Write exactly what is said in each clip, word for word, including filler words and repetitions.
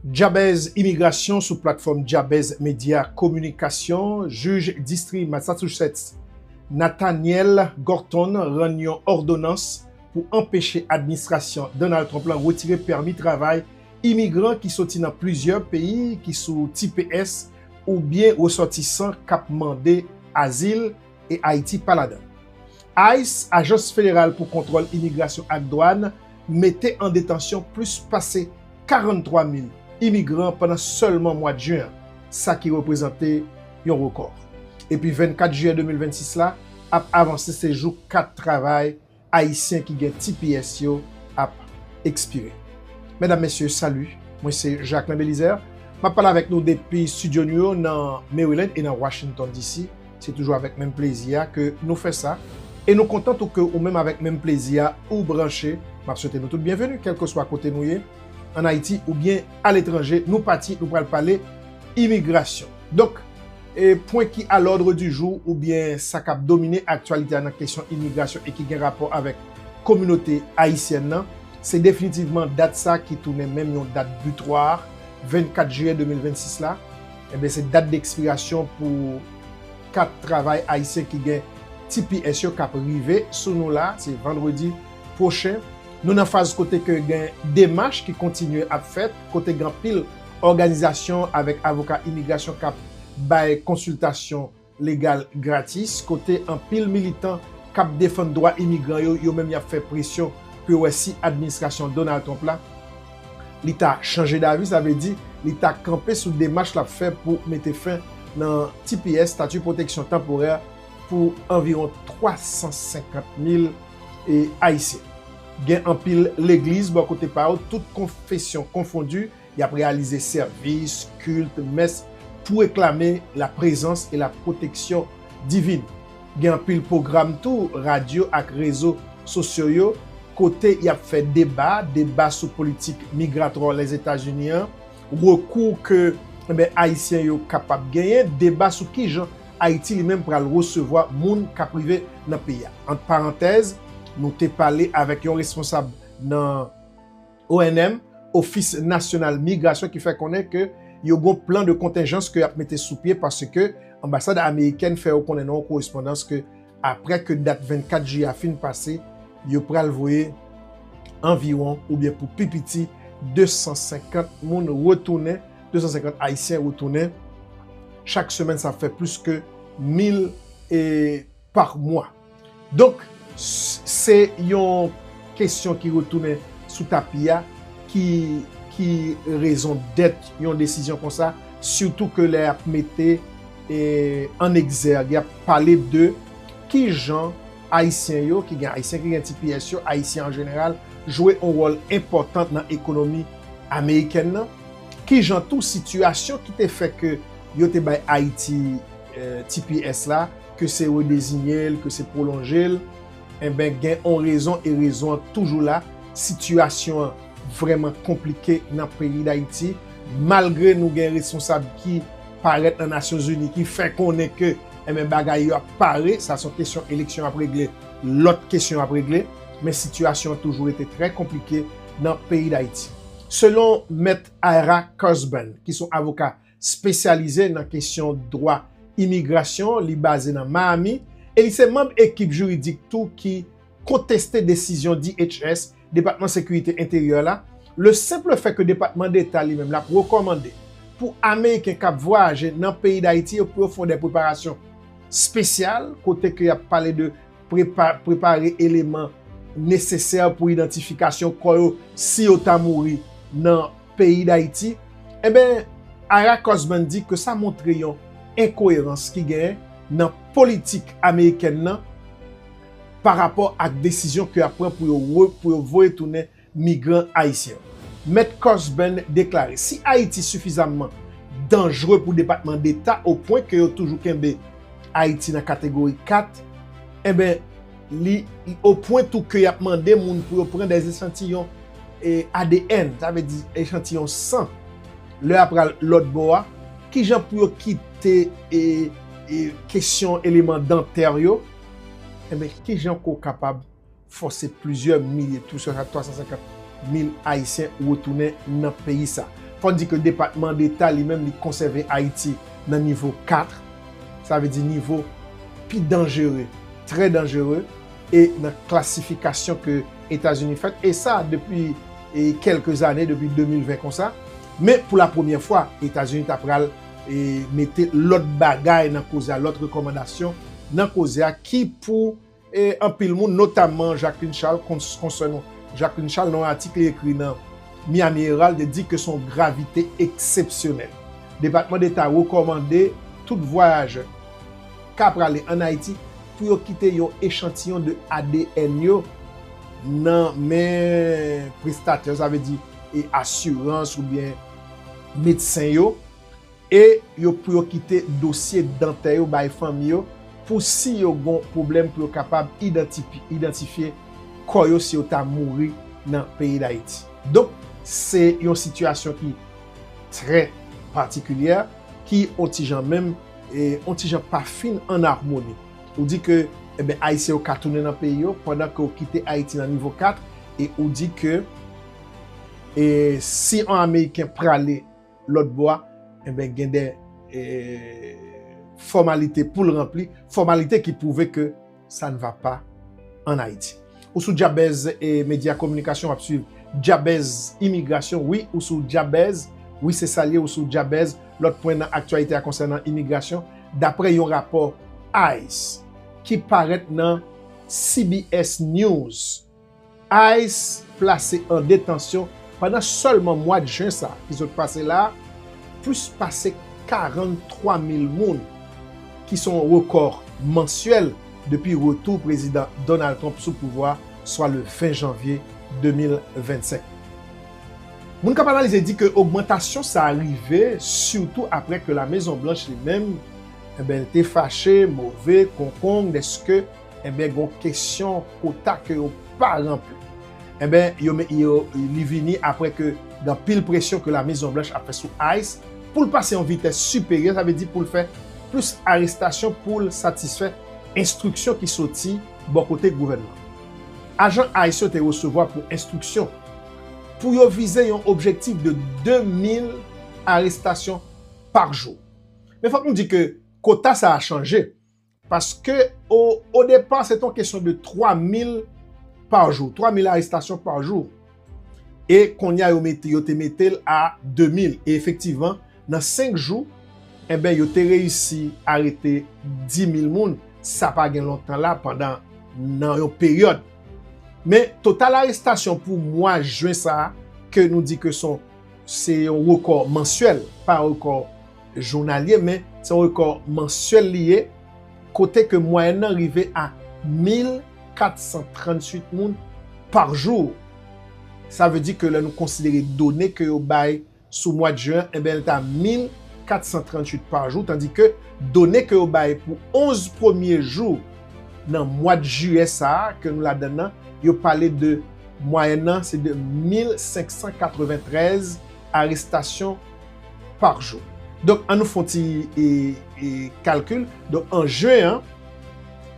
Djabèz Imigrasyon sou platfòm Djabèz Media Kominikasyon, jij distri Massachusetts Nathaniel Gorton rann yon òdonans pou anpeche administrasyon Donald Trump lan retire pèmi travay imigran ki soti nan plizyè peyi ki sou T P S oubyen resòtisan k ap mande azil, e Ayiti pa ladan. ice, Ajans Federal pou Kontwòl Imigrasyon ak Dwàn, mete an detansyon plis pase karant twa mil imigran pandan sèlman mwa jen an, sa ki reprezante yon rekò. Epi vennkat jiyè de mil vennsis la ap avanse, se jou kat travay Ayisyen ki gen T P S yo ap ekspire. Medam, mesye, salut. Mwen se Jacquelin Belizaire. M ap pale avèk nou depi estidyo nou yo nan Maryland e nan Washington D C. Se toujou avèk menm plezi a ke nou fè sa. E nou kontan tou ke ou menm avèk menm plezi a ou branche. M ap swete nou tout byenveni, kèlkeswa kote nou ye, ann Ayiti oubyen aletranje. Nou pati, nou pral pale imigrasyon. Donk, e pwen ki a l'ordre du jour oubyen sa k ap domine aktyalite a nan kesyon imigrasyon e ki gen rapò avèk kominote ayisyèn nan, se definitivman dat sa ki tounen menm yon dat bitwa, vennkat jiyè de mil vennsis la. Enben, se dat dekspirasyon pou kat travay ayisyen ki gen T P S yo k ap rive sou nou la, se vandredi pwochen. Nou nan faz kote ke gen demach ki kontinye ap fèt, kote gen anpil òganizasyon avèk avoka imigrasyon k ap bay konsiltasyon legal gratis, kote anpil militan k ap defann dwa imigran yo, yo menm y ap fè presyon pou yo wè si administrasyon Donald Trump la, li ta chanje davi, sa vle di li ta kanpe sou demach l ap fè pou mete fen nan T P S, Stati Pwoteksyon Tanporè, pou anviwon twa san senkant mil, e, Ayisyen. Gen anpil legliz bò kote pa yo, tout konfesyon konfondi, y ap reyalize sèvis, kilt, mès pou reklame la prezans e la pwoteksyon divin. Gen anpil pwogram tou, radyo ak rezo sosyo yo, kote y ap fè deba, deba sou politik migratwa Lèzetazini an, rekou ke, enben, Ayisyen yo kapab genyen, deba sou kijan Ayiti li menm pral resevwa moun k ap rive nan peyi a. Ant parantèz, nou te pale avèk yon responsab nan O N M, Ofis Nasyonal Migrasyon, ki fè konnen ke yo gon plan de kontenjans ke y ap mete sou pye, paske anbasad amerikèn fè yo konnen nan yon korespondans ke aprè ke dat vennkat jiyè a fin pase, yo pral voye anviwon, oubyen pou pi piti, de san senkant moun retounen, de san senkant Ayisyen retounen. Chak semèn, sa fè plis ke mil, e, pa mwa. Donk, s-, se yon kesyon ki retounen sou tapi a, ki, ki rezon dèt yon desizyon konsa, sitou ke lè y ap mete, e, an egzèg, y ap pale de kijan Ayisyen yo, ki gen Ayisyen ki gen T P S yo, Ayisyen an jeneral, jwe yon wòl enpòtan nan ekonomi amerikèn nan, kijan tou sitiyasyon ki te fè ke yo te bay Ayiti, e, T P S la, ke se redeziye l, ke se pwolonje l, enben, gen yon rezon, e rezon an toujou la. Sitiyasyon an vrèman konplike nan peyi Dayiti, malgre nou gen responsab ki parèt nan Nasyonzini, ki fè konnen ke, enben, bagay yo ap pare, sa se yon kesyon eleksyon ap regle, lòt kesyon ap regle, men sitiyasyon an toujou rete trè konplike nan peyi Dayiti. Selon Mèt Ira Cusband, ki se yon avoka espesyalize nan kesyon dwa imigrasyon, li baze nan Miami, e li se manm ekip jiridik tou ki konteste desizyon D H S, Depatman Sekirite Enteryè la, le simple fait que Depatman Deta li menm l ap rekòmande pou Ameriken k ap vwayaje nan peyi Dayiti yo pou yo fè de preparasyon espesyal, kote ke y ap pale de prepa-, prepare eleman nesesè pou idantifikasyon kò yo si yo ta mouri nan peyi Dayiti, enben, Ira Cusband di ke sa montre yon enkoyerans ki genyen nan politik amerikèn nan pa rapò ak desizyon ke y ap pran pou yo re-, pou yo voye tounen migran ayisyen. Mèt Cusband deklare, si Ayiti sifizamman danjre pou Depatman Deta o pwen ke yo toujou kenbe Ayiti nan kategori kat, enben, li, o pwen tou ke y ap mande moun pou yo pran de echantiyon, e, A D N, sa vle di echantiyon san, lè y ap pral lòt bò a, kijan pou yo kite, e, e, kesyon eleman dantè yo, enben, kijan ke w kapab fòse plizyè milye, tou swa twa san senkant mil Ayisyen retounen nan peyi sa. Fò n di ke Depatman Deta li menm li konsève Ayiti nan nivo kat, sa vle di nivo pi danjere, trè danjere, e nan klasifikasyon ke Etazini fè, e sa depi e, kèlke zane, depi de mil ven konsa. Men pou la premyè fwa, Etazini ta pral e, mete lòt bagay nan koze a, lòt rekòmandasyon nan koze a ki pou e, anpil moun, notamman Jacqueline Charles, kons- konsènan Jacqueline Charles, nan yon atik li ekri nan Miami Herald, te di ke se yon gravite eksepsyonèl. Depatman Deta rekòmande tout vwayajè k ap prale ann Ayiti pou yo kite yon echantiyon de A D N yo nan men prestatè, sa vle di e asirans oubyen medsen yo, e yo pou yo kite dosye dantè yo bay fanmi yo pou si yo gon pwoblèm pou yo kapab idantifi- idantifye kò yo si yo ta mouri nan peyi Dayiti. Donk, se yon sitiyasyon ki trè patikilyè, ki on ti jan menm, e, on ti jan pa fin ann amoni. Ou di ke, enben, Ayisyen yo ka tounen nan peyi yo pandan ke yo kite Ayiti nan nivo kat, e ou di ke e, si yon Ameriken prale lòt bò a, enben, gen de e, fòmalite pou l ranpli, fòmalite ki pwouve ke ça ne va pas en Haïti. Ou sou Djabèz e, Medya Kominikasyon, w ap swiv Djabèz Imigrasyon. Wi, ou sou Djabèz. Wi, se sa l ye, ou sou Djabèz. Lòt pwen nan aktyalite a konsènan imigrasyon, daprè yon rapò ice ki parèt nan C B S News, ice plase an detansyon pandan sèlman mwa jen sa ki sot pase la, plis pase karant twa mil moun, ki se yon rekò mansyèl depi retou Prezidan Donald Trump sou pouvwa, swa le ven janvye de mil vennsenk. Moun k ap analize di ke ogmantasyon sa a rive sitou apre ke La Mezon Blanch li menm, enben, te fache, move, konkong, dèske enben, gon kesyon kota ke yo pa ranpli. Enben, yo, yo, li vini apre ke gen anpil presyon ke La Mezon Blanch ap fè sou ice pou l pase yon vitès siperyè, sa vle di pou l fè plis arestasyon pou l satisfè enstriksyon ki soti bò kote gouvènman. Ajan ice yo te resevwa pou enstriksyon pou yo vize yon objektif de de mil arestasyon pa jou. Men fòk nou di ke kota sa a chanje. Paske o, o depa, se te yon kesyon de twa mil pa jou, twa mil arestasyon pa jou. E kounye a, yo mete, yo te mete l a de mil. E efektivman, nan senk jou, enben, yo te reyisi arete dis mil moun. Sa pa gen lontan la, pandan nan yon peryòd. Men total arestasyon pou mwa jen sa a, ke nou di ke son, se yon rekò mansyèl, pa rekò jounalye, men se yon rekò mansyèl li ye, kote ke mwayèn nan rive a mil kat san tranntuit moun pa jou. Sa vle di ke lè nou konsidere done ke yo bay sou mwa jen an, enben, l ta mil kat san tranntuit pa jou, tandike done ke yo bay pou onz premye jou nan mwa jiyè sa a ke nou ladann nan, yo pale de mwayèn nan, se de mil senk san katreventrèz arestasyon pa jou. Donk, ann nou fè yon ti e, e, kalkil. Donk, an jen an,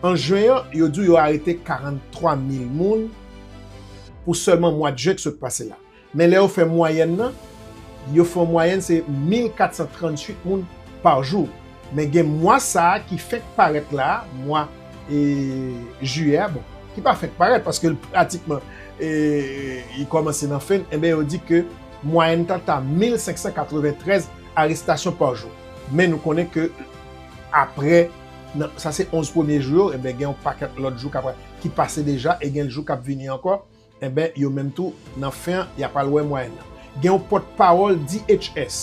an jen an, yo di w yo arete karanntwa mil moun pou sèlman mwa jen ki sot pase la. Men lè yo fè mwayèn nan, yo fè yon mwayèn se mil kat san tranntuit moun pa jou. Men gen mwa sa a ki fenk parèt la, mwa e, jiyè a, bon, ki pa fenk parèt paske l pratikman e, li kòmanse nan fen, enben yo di ke mwayèn ta ta mil senk san katreventrèz arestasyon pa jou. Men nou konnen ke apre, nan, sa se onz premye jou yo, enben gen yon pakèt lòt jou k ap, ki pase deja e gen jou k ap vini ankò. Enben, yo menm tou, nan fen an, y ap al wè mwayèn nan. Gen yon pòtpawòl D H S,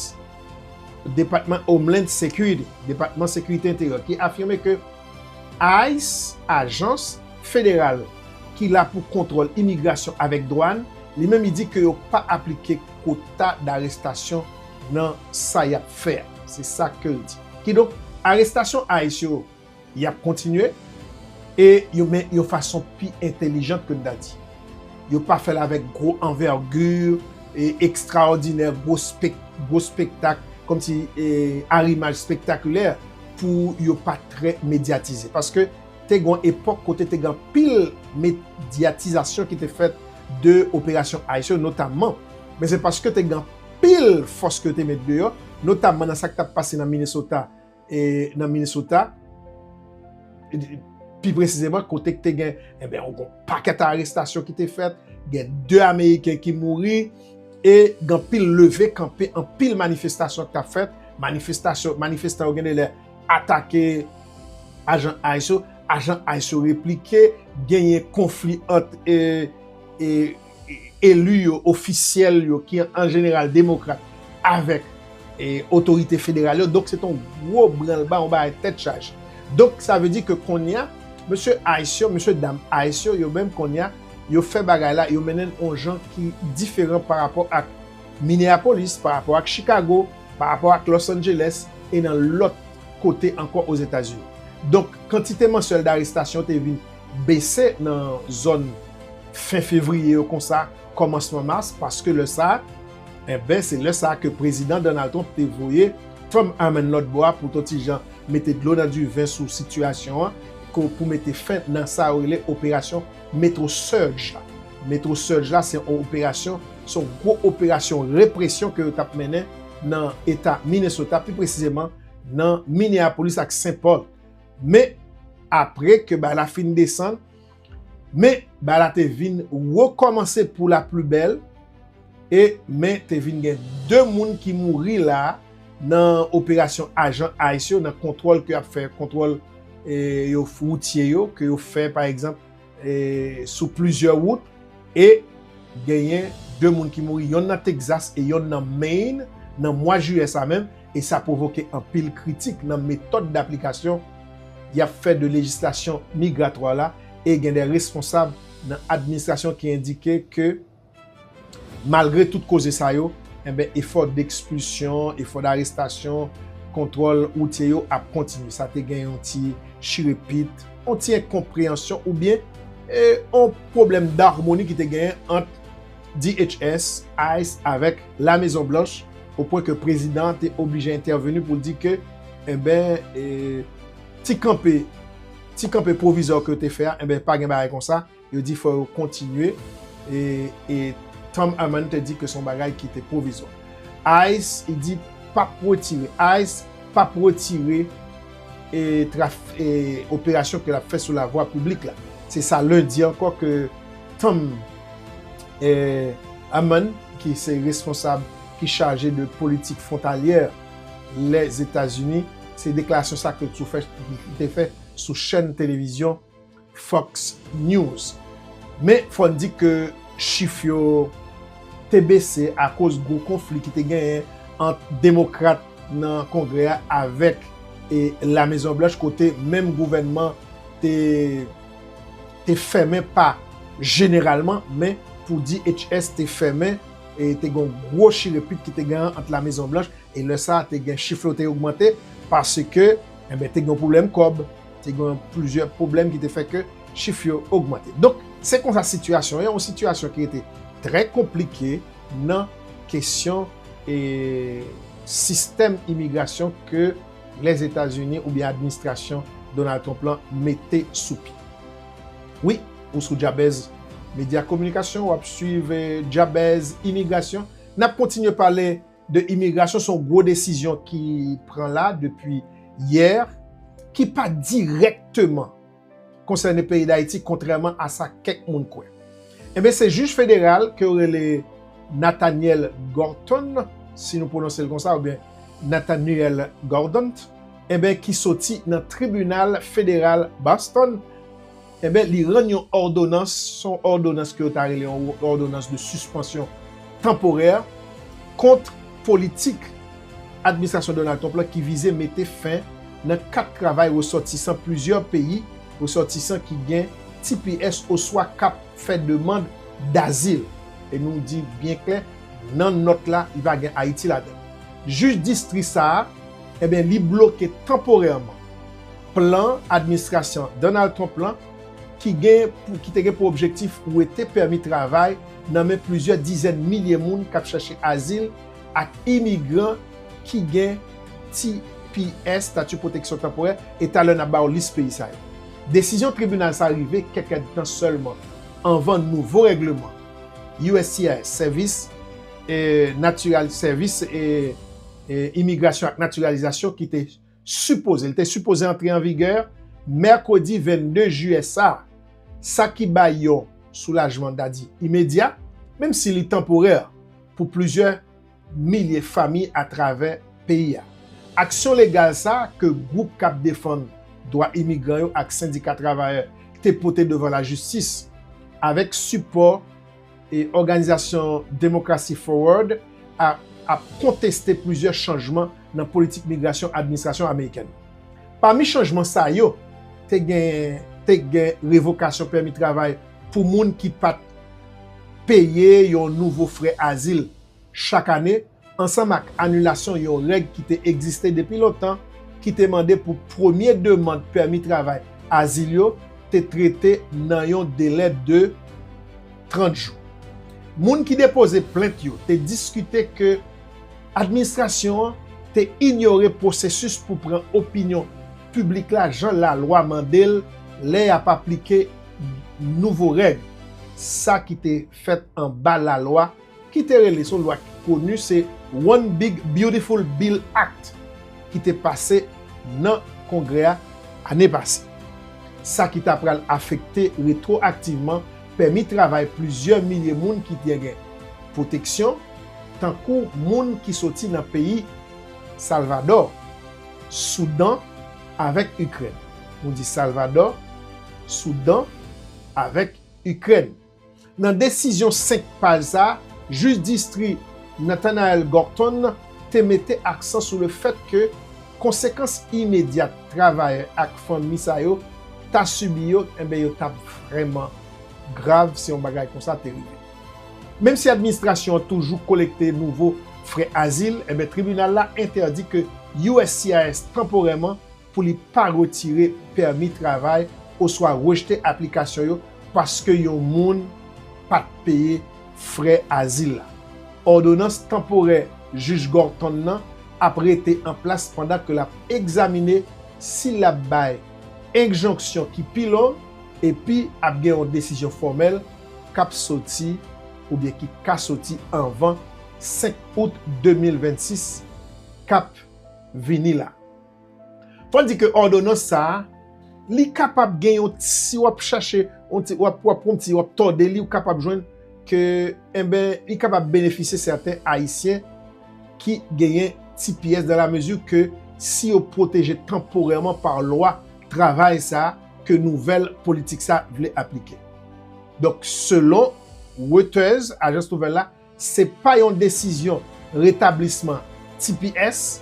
Depatman Homeland Security, Depatman Sekirite Enteryè, ki afime ke ice, ajans federal ki la pou kontwòl imigrasyon avèk dwàn, li menm li di ke yo pa aplike kota darestasyon nan sa y ap fè a. Se sa ke l di. Kidonk, arestasyon ice yo, y ap kontinye, e yo, men yon fason pi entèlijan ke n ta di. Yo pa fè l avèk gwo anvègi, e ekstraòdinè, gwo spek-, gwo spektak, kòmsi e, arimaj spektakilè pou yo pa trè medyatize. Paske te gen yon epòk kote te gen anpil medyatizasyon ki te fèt de operasyon ice yo, notamman. Men se paske te gen anpil fòs ke yo te met deyò, notamman nan sa k t ap pase nan Minnesota, e nan Minnesota, pi presizeman, kote k te gen, enben, yon pakèt arestasyon ki te fèt, gen de Ameriken ki mouri, e gen anpil leve kanpe, anpil manifestasyon k t ap fèt, manifestasyon, manifestan yo gen de lè atake ajan ice yo, ajan ice yo replike, genyen konfli ant, e, e, e, eli yo, ofisyèl yo, ki an jeneral demokrat, avèk, e, otorite federal yo. Donk, se te yon gwo branlba, yon bagay tèt chaje. Donk, sa vle di ke kounye a, mesye ice yo, mesye dam ice yo, yo menm kounye a, yo fè bagay la, yo mennen l yon jan ki diferan pa rapò ak Minneapolis, pa rapò ak Chicago, pa rapò ak Los Angeles, e nan lòt kote ankò Ozetazini. Donk, kantite mansyèl darestasyon te vin bese nan zòn fen fevriye yo konsa, kòmansman mas, paske lè sa a, enben, se lè sa a ke prezidan Donald Trump te voye Tom Homan lòt bò a pou t yon ti jan mete dlo nan diven sou sitiyasyon an, ko-, pou mete fen nan sa yo rele operasyon Metro Surge la. Metro Surge la, se yon operasyon, se yon gwo operasyon represyon ke yo t ap mennen nan eta Minnesota, pi presizeman nan Minneapolis ak Saint Paul. Men, apre ke bagay la fin desann, men bagay la te vin rekòmanse pou la pli bèl, e men te vin gen de moun ki mouri la nan operasyon ajan ice yo, nan kontwòl ke y ap fè, kontwòl, e, yo, woutye yo, ke yo fè, pa egzanp, e, sou plizyè wout, e genyen de moun ki mouri, yonn nan Texas e yonn nan Maine, nan mwa jiyè sa menm, e sa pwovoke anpil kritik nan metòd daplikasyon y ap fè de lejislasyon migratwa la, e gen de responsab nan administrasyon ki endike ke, malgre tout koze sa yo, enben, efò dekspilsyon, efò darestasyon, kontwòl woutye yo ap kontinye. Sa te gen yon ti chirepit, yon ti enkonpreyansyon oubyen, e, yon pwoblèm darmoni ki te genyen ant D H S, ice avèk La Mezon Blanch, o pwen ke prezidan an te oblije entèveni pou l di ke, enben, e, ti kanpe, ti kanpe pwovizwa ke yo te fè a, enben, pa gen bagay konsa. Yo di fò yo kontinye, e, e Tom Homan te di ke se yon bagay ki te pwovizwa. ice, li di, p ap retire, ice p ap retire, e, traf-, e, operasyon ke l ap fè sou lavwa piblik la. Se sa lendi ankò ke Tom, e, Homan, ki se responsab ki chaje de politik fwontalyè Lèzetazini, se deklarasyon sa ke sou fè, ki te fè sou chèn televizyon Fox News. Men, fò n di ke chif yo te bese akoz gwo konfli ki te genyen ant demokrat nan Kongrè a avèk, e, La Mezon Blanch, kote menm gouvènman te, te fèmen, pa jeneralman, men pou D H S te fèmen, e te gen yon gwo chirepit ki te genyen ant La Mezon Blanch, e lè sa a te gen chif yo te ogmante, paske, enben, te gen yon pwoblèm kòb, te gen plizyè pwoblèm ki te fè ke chif yo ogmante. Donk, se konsa sitiyasyon an, yon sitiyasyon ki rete trè konplike nan kesyon, e, sistèm imigrasyon ke Lèzetazini oubyen administrasyon Donald Trump lan mete sou pye. Wi, ou sou Jabez Media Kominikasyon, w ap swiv, e, Jabez Imigrasyon. N ap kontinye pale de imigrasyon, se yon gwo desizyon ki pran la depi yè, ki pa dirèkteman konsène peyi Dayiti, kontrèman a sa kèk moun kwè. Enben, se jij federal ke yo rele Nathaniel Gorton, si nou pwononse l konsa, oubyen Nathaniel Gordon, enben, ki soti nan tribinal federal Boston, enben, li rann yon òdonans, se yon òdonans ke yo ta rele yon òdonans de sispansyon tanporè kont politik administrasyon Donald Trump la ki vize mete fen nan kat travay resòtisan plizyè peyi, resòtisan ki gen T P S oswa k ap fè demann dazil. E nou di byen klè, nan nòt la, li pa gen Ayiti ladan. Jij distri sa a, enben, li bloke tanporèman plan administrasyon Donald Trump lan ki gen pou, ki te gen pou objektif wete pèmi travay nan men plizyè dizèn milye moun k ap chache azil ak imigran ki gen T P S, Stati Pwoteksyon Tanporè, e talè n ap ba w lis peyi sa yo. Desizyon tribinal sa a rive kèk èdtan sèlman anvan nouvo règleman U S C I S, Sèvis e, natiral-, sèvis, e, e, imigrasyon ak natiralizasyon ki te sipoze, li te sipoze antre an vigè mèkredi vennde jiyè sa, sa ki bay yon soulajman, n ta di, imedya, menm si li tanporè, pou plizyè milye fanmi atravè peyi a. Aksyon legal sa a ke gwoup k ap defann dwa imigran yo ak sendika travayè te pote devan lajistis, avèk sipò e òganizasyon Democracy Forward a, ap konteste plizyè chanjman nan politik migrasyon administrasyon amerikèn. Pami chanjman sa yo, te gen, te gen revokasyon pèmi travay pou moun ki pa t peye yon nouvo frè azil chak ane, ansanm ak anilasyon yon règ ki te egziste depi lontan, ki te mande pou premye demann pèmi travay azil yo te trete nan yon delè de trant jou. Moun ki depoze plent yo te diskite ke administrasyon an te inyore pwosesis pou pran opinyon piblik la jan lalwa mande l lè y ap aplike nouvo règ, sa ki te fèt anba lalwa ki te rele, se yon lwa ki koni, se One Big Beautiful Bill Act, ki te pase nan Kongrè a ane pase. Sa ki ta pral afekte retwoaktivman pèmi travay plizyè milye moun ki te gen pwoteksyon, tankou moun ki soti nan peyi Salvadò, Soudan avèk Ikrèn. Nou di Salvadò, Soudan avèk Ikrèn. Nan desizyon senk paj sa a, jij distri Nathanael Gorton te mete aksan sou lefèt ke konsekans imedyat travayè ak fanmi sa yo ta sibi yo, enben, yo t ap vrèman grav si yon bagay konsa te rive. Menm si administrasyon an toujou kolekte nouvo frè azil, enben, tribinal la entèdi ke U S C I S tanporèman pou li pa retire pèmi travay oswa rejte aplikasyon yo paske yon moun pa t peye frè azil la. Òdonans tanporè jij Gorton nan ap rete an plas pandan ke l ap egzamine si l ap bay enjonksyon ki pi long, epi ap gen yon desizyon fòmèl k ap soti oubyen ki ka soti anvan senk out de mil vennsis k ap vini la. Fò n di ke òdonans sa a, li kapab gen yon ti, w ap chache, yon ti, w ap, w ap pran yon ti, w ap tòde li, ou kapab jwenn ke, enben, li kapab benefisye sèten Ayisyen ki genyen T P S dans la mesure que si yo pwoteje tanporèman pa lwa travay sa a ke nouvèl politik sa a vle aplike. Donk, selon Reuters, ajans nouvèl la, se pa yon desizyon retablisman T P S,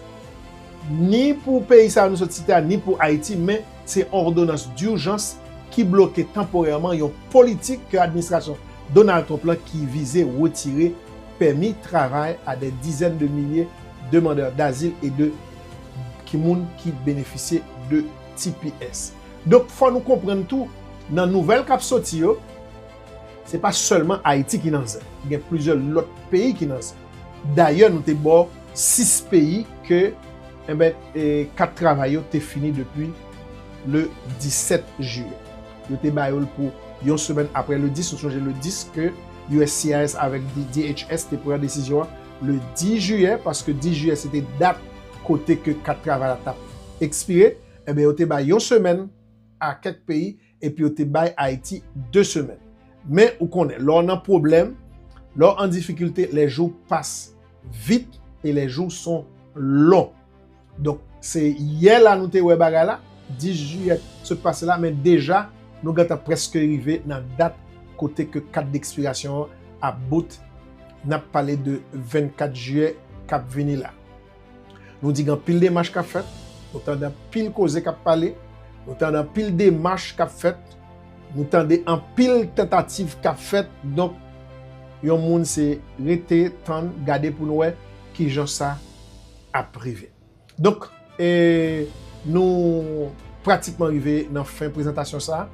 ni pou peyi sa yo nou sot site a, ni pou Ayiti, men se yon òdonans dijans ki bloke tanporèman yon politik ke administrasyon Donald Trump lan ki vize retire pèmi travay a dè dizèn de milye demandè dazil e de ki moun ki benefisye de T P S. Donk, fò nou konprann tou, nan nouvèl k ap soti yo, se pa sèlman Ayiti ki nan zen. Gen plizyè lòt peyi ki nan zen. Dayè, nou te ba w sis peyi ke, enben, e, kat travay yo te fini depi le disèt jiyè. Yo te ba yo l pou yon semèn apre le dis. Nou sonje le dis ke U S C I S avèk D H S te pran desizyon an le dis jiyè, paske dis jiyè se te dat kote ke kat travay la t ap ekspire. Enben, yo te bay yon semèn a kèk peyi, epi yo te bay Ayiti de semèn. Men, ou konnen, lè w nan pwoblèm, lè w an difikilte, les jours passent vite et les jours sont longs. Donk, se yè la nou te wè bagay la, dis jiyè sot pase la, men deja, nou gentan prèske rive nan dat kote ke kat dekspirasyon an ap bout. N ap pale de vennkat jiyè k ap vini la. Nou di gen anpil demach k ap fèt, nou tande anpil koze k ap pale, nou tande anpil demach k ap fèt, nou tande anpil tantativ k ap fèt. Donk, yon moun se rete tann, gade pou nou wè kijan sa ap rive. Donk, e, nou pratikman rive nan fen prezantasyon sa a.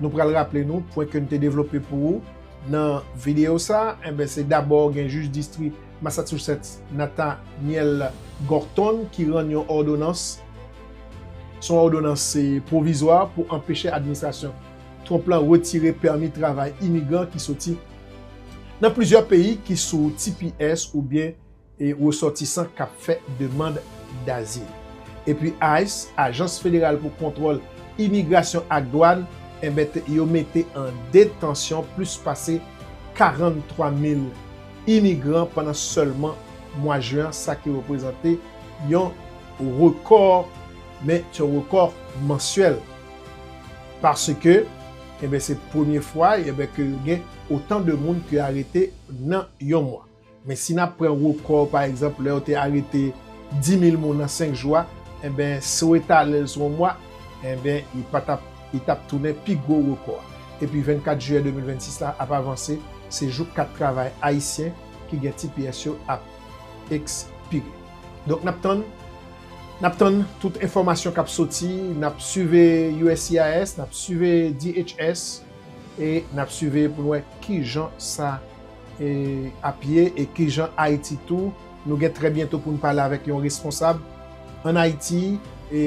Nou pral raple nou pwen ke n te devlope pou ou nan videyo sa a. Enben, se dabò gen jij distri Massachusetts, Nathaniel Gorton, ki rann yon òdonans, se yon òdonans, e, pwovizwa pou anpeche administrasyon Trump lan retire pèmi travay imigran ki soti Nan plizyè peyi ki sou T P S oubyen e resòtisan k ap fè demann dazil. Epi ice, Ajans Federal pou Kontwòl Imigrasyon ak Dwàn, enben, te- yo mete an detansyon plis pase karant twa mil imigran pandan sèlman mwa jen an, sa ki reprezante yon rekò, men se yon rekò mansyèl. Paske, enben, se premye fwa, enben, ke yo gen otan de moun ke arete nan yon mwa. Men si n ap pran rekò, pa egzanp, lè yo te arete dis mil moun nan senk jou a, enben, si w etale l sou yon mwa, enben, li pa t ap, li t ap tounen pi gwo rekò a. Epi vennkat jiyè de mil vennsis la ap avanse, se jou kat travay ayisyen ki gen T P S yo ap ekspire. Donk, n ap tann, n ap tann tout enfòmasyon k ap soti, n ap swive U S C I S, n ap swive D H S, e n ap swive pou n wè kijan sa e, ap ye e kijan Ayiti tou. Nou gen trè byento pou n pale avèk yon responsab ann Ayiti e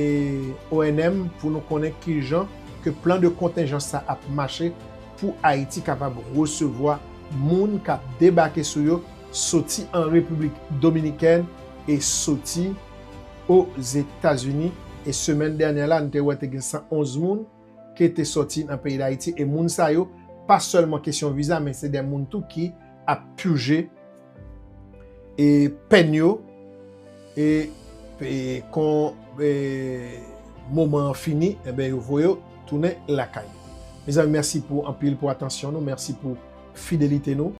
O N M pou nou konnen kijan ke plan de kontenjans sa ap mache pou Ayiti kapab resevwa moun k ap debake sou yo soti an Repiblik Dominikèn e soti Ozetazini. E semèn dènyè la, nou te wè te gen san onz moun ki te sòti nan peyi Dayiti. E moun sa yo, pa sèlman kesyon viza, men se de moun tou ki ap pije e pèn yo. E, e kon e, moman an fini, enben, yo voye yo tounen lakay yo. Mezanmi, mèsi pou anpil pou atansyon nou, mèsi pou fidelite nou.